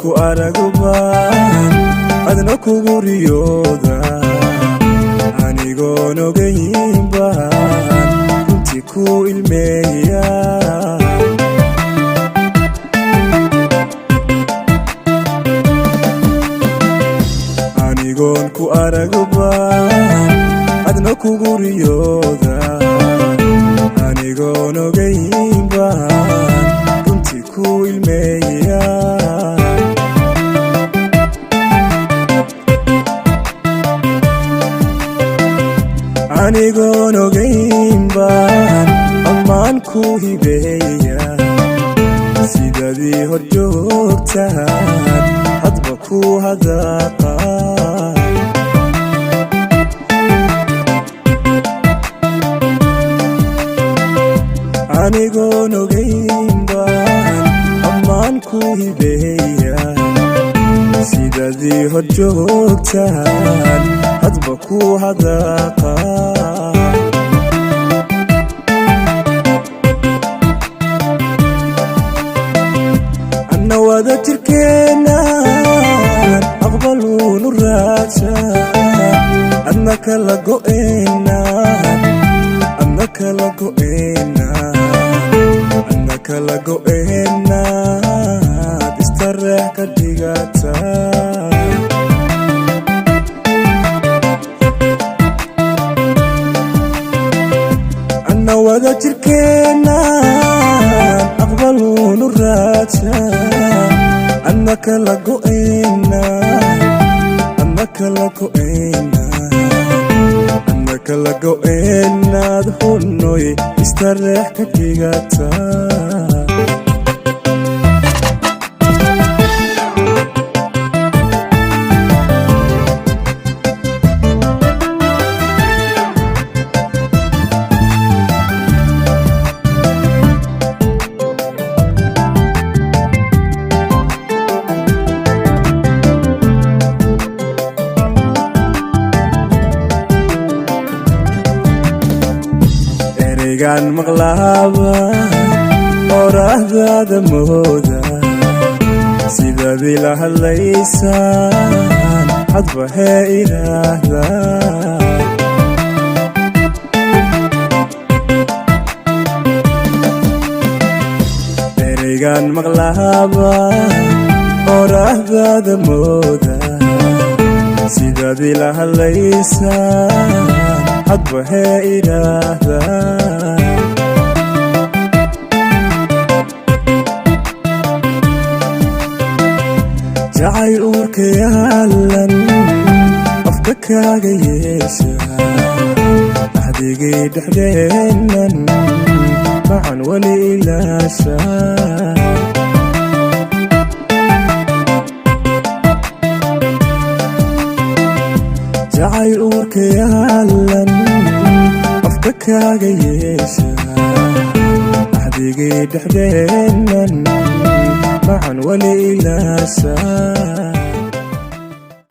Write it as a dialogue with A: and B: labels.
A: Anigoon ku aragban adna kugu riyooda, anigoon ogaynban runtii ku ilmeeya. Anigoon ku aragban adna kugu riyooda, anigoon ogaynban runtii ku ilmeeya. Anigoon ogaynban ammaan ku hibeeya, sidadii hor joogtaan hadba ku hadaaqa. Anigoon ogaynban ammaan ku hibeeya, sidadii hor joogtaan hadba ku hadaaqa. Anna wada jirkeennan aqbaluunu raadsa, adna kala go'eenna, adna kala go'eenna, adna kala go'eennaad istareex ka dhigata. Anna wada jirkeennan aqbaluunu raadsa, adna kala go'eenna, adna kala go'eenna, adna kala go'eennaad hunoy istareex ka dhigata. Ereygaan maqlaaba oraahdaada mooda, sidaad ila hadlaysaan hadba hee idhaahda. Ereygaan maqlaaba oraahdaada mooda, sidaad ila hadlaysaan hadba hee idhaahda. Jacayl uurka yaalan afka kaaga yeesha, axdigii dhexdeennan macan weli ilaasha. Jacayl uurka yaalan afka kaaga yeesha, axdigii dhexdeennan macan weli ilaasha.